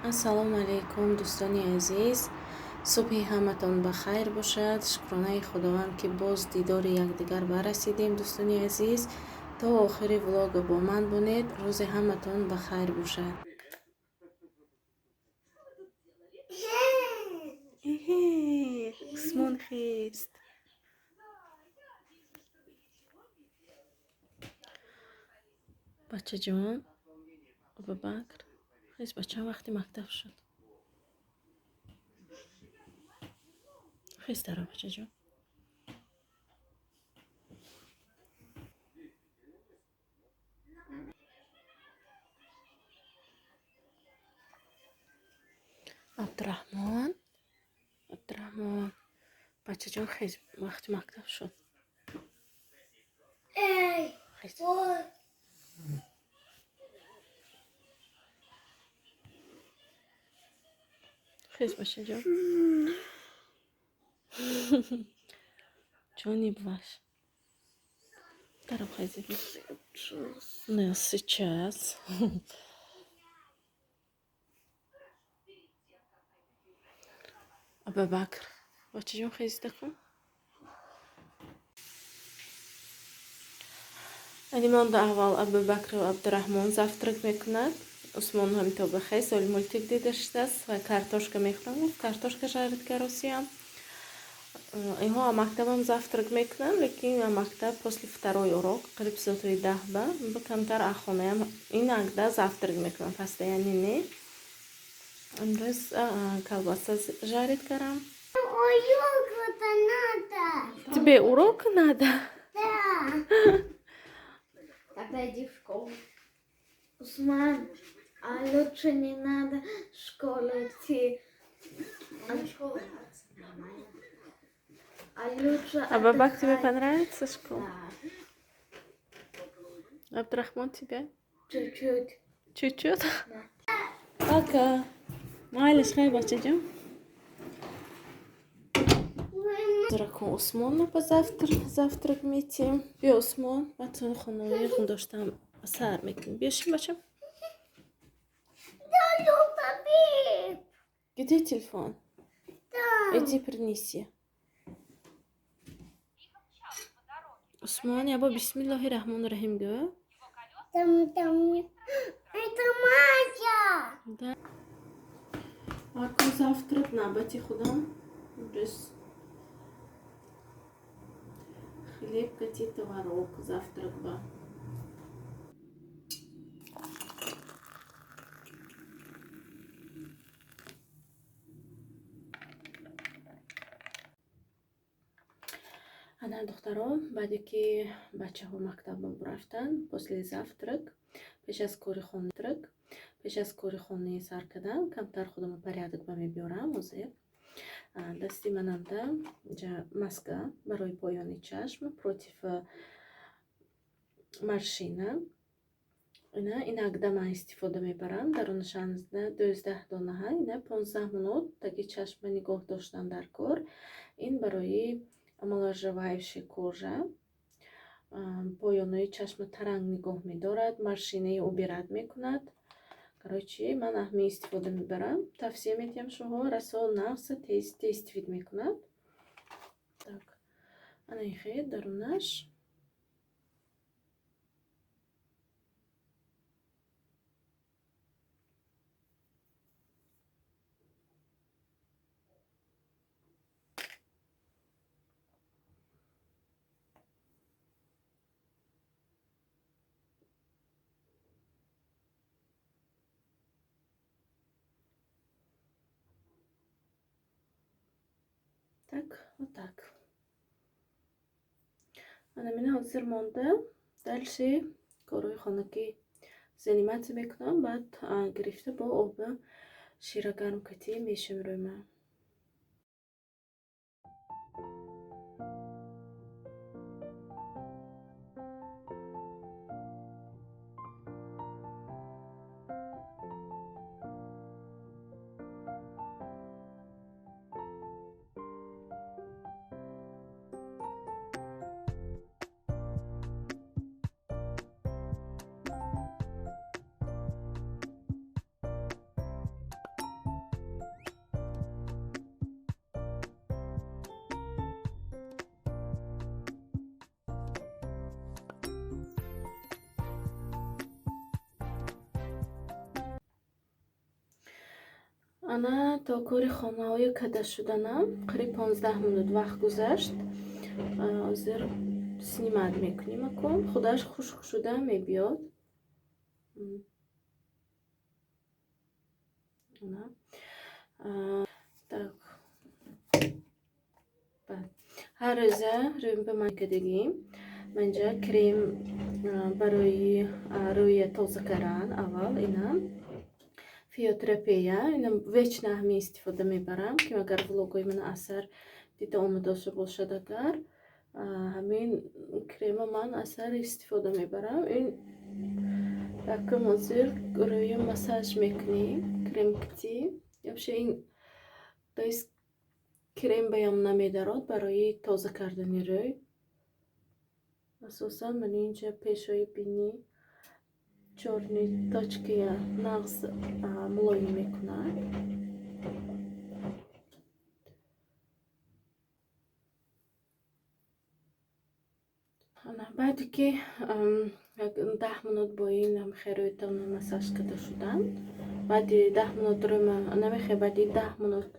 Ассалому алайкум, дӯстони азиз. Субҳи ҳаматон ба хайр бошад. Шукронаи Худованд, ки боз дидори якдигар барасидем, дӯстони азиз. То охири влога бо ман бонед. Рӯзи ҳаматон ба хайр бошад. Усмон хест. Бачаҷон, Абубакр, хез, бачам, вақти мактаб шуд. Хез, даро, бачаҷон. Абдураҳмон, Абдураҳмон, бачаҷон, хез, вақти мактаб шуд. Хез. Хез, бачаҷон. Чего не бываешь? Даром хези. Не, сейчас. Абубакр, бачаҷон, хезида кун. Ани монда аввал Абубакру Абдураҳмон завтрак мекунад. Усмон ҳам то ба хез, оли мультик дида шудааст ва картошка мехӯрам. Гуфт, картошка жарить каросиям. Инҳо мактабам завтрак мекунанд, лекин мактаб после второй урок, қариб соатҳои 10 ба камтар ахонаям иногда завтрак мекунам, постоянно не. Имрӯз колбаса жарить кардам. Урок надо. Тебе урок надо? Да. Тогда иди в школу. Усман, а лучше не надо в школу идти. А в школу нормально. А лучше А бабак, тебе отдыхать. понравится школа? Да. Абдурахмон, тебе? Чуть-чуть. Чуть-чуть? Да. Пока. Майлиш, хай, бачаҷон. Зуракун Усмонро ба завтрак метиҳем. Биё, Усмон, баъд хонаи доштам сар мекунем. Биё, шин, бачам. Где телефон? Там. Иди принеси. Усмон, я бо бисмиллоҳи раҳмони раҳим гӯ. Там, там. Это Майя. Да. Акун завтрак навбати худам. Имрӯз хлеб кати творог завтрак ба. Ана, духтаро, баъде ки бачаҳо мактаб рафтанд, после завтрак, пеш аз кори хонаи сар кардан, камтар худамро порядок ба мебиёрам. Ҳозир дасти манамда ҷа маска барои поёни чашм против морщина. Ина иногда ман истифода мебарам. Дарунашанда 12 донаҳа. Ина 15 минут таги чашма нигоҳ доштан дар кор. Ин барои омолаживающая кожа, поёнои чашма таранг нигоҳ медорад, морщинаи убирать мекунад. Короче, ман аҳми истифода мебарам. Тавсия медиҳам шумо, расо нағза тез действовать мекунад. Так, ана ихе дарунаш. Так, вот так. Ана мина ҳозир монда. Дальше корҳои хонагӣ заниматься мекунам, баъд гирифта бо оби шира гарм катӣ мешим рӯйма. Ана то кори хонаҳои када шуданам қариб 15 минут вақт гузашт. Ҳозир снимать мекунем акун. Худаш хушк шуда мебиёд. Так. Ҳар рӯза рӯим ба ман кадагим. Манҷа крем барои рӯя тоза кардан аввал ина фиотерапия. Ина вечно ҳамин истифода мебарам, ки агар влогои ман асар дида омадоша бошад, агар ҳамин крема ман асар истифода мебарам. Ин якум ҳозир рӯя массаж мекунем, крем кити. Вообще ин то есть крем баям намедарод барои тоза кардани рӯй. Асосан ман инҷа пешои бинӣ чёрный точки нағз мулоим мекунад. Баъде ки 10 минут бо ин рӯйтон массаж карда шудам, баъди 10 минут рӯйма намехе, баъди 10 минут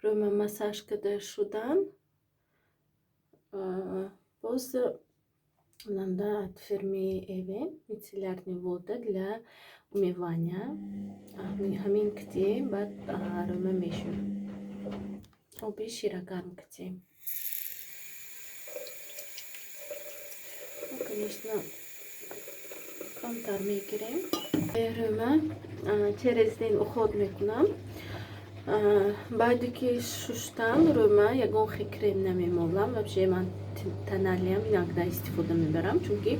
рӯйма массаж карда шудан, боз манда от фирмы Эвен мицеллярный вода для умывания. Ҳамин кити баъд рӯйма мешӯм. Оби ширагарм кити. Конечно, камтар мегирем. Рӯйма через день уход мекунам. Баъде ки шуштам рӯйма ягон хе крем намемолам. Вообще ман тоналиам иногда истифода мебарам, чунки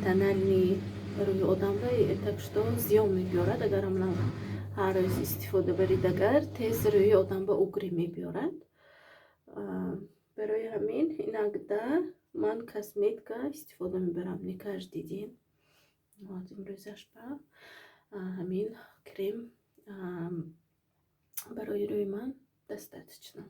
тональный рӯи одамра так что зиён мебиёрад. Агар ҳамна ҳар рӯз истифода барид, агар тез рӯи одамба угри мебиёрад. Барои ҳамин иногда ман косметика истифода мебарам, не каждый день. Вот имрӯзаш ба ҳамин крем барои рӯи ман достаточно.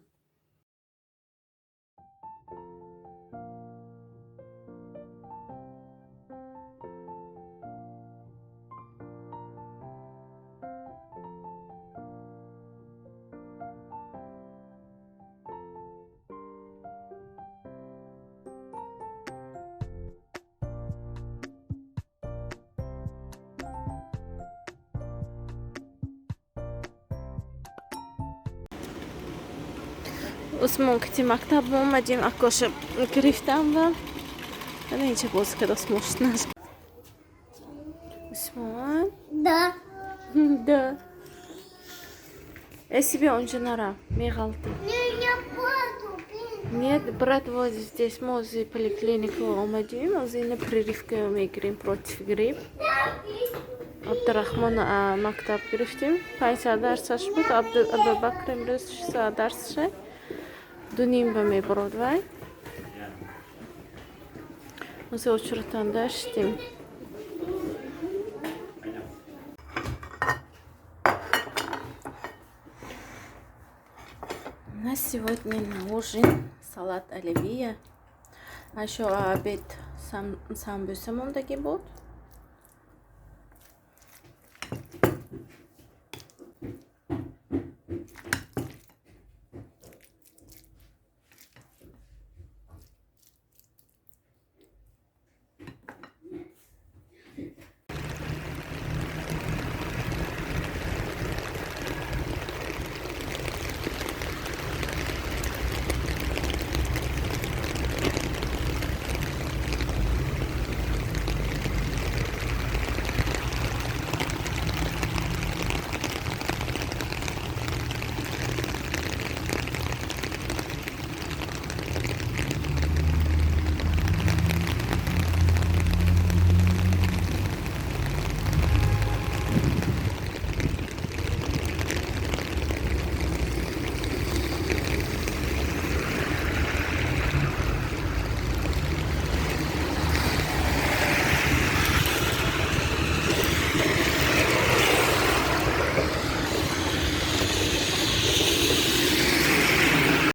Усмон кити мактаб омадем, акоша гирифтам ва ана инҷа боз кадос мошинаш. Усмон? Да. Да. Я себе онҷа нара, меғалти. Не, я буду. Нет, брат, вот здесь мы возле поликлинику омадем, возле на прививку мегирем против грипп. Абдурахмон мактаб гирифтем. 5 соат дарсаш буд, Абубакр имрӯз 6 соат дарсаше. 2:30 ба мебурод вай. Мо очередтанда шидем. У нас сегодня на ужин салат оливье. А еще обед самбуса мондагӣ буд.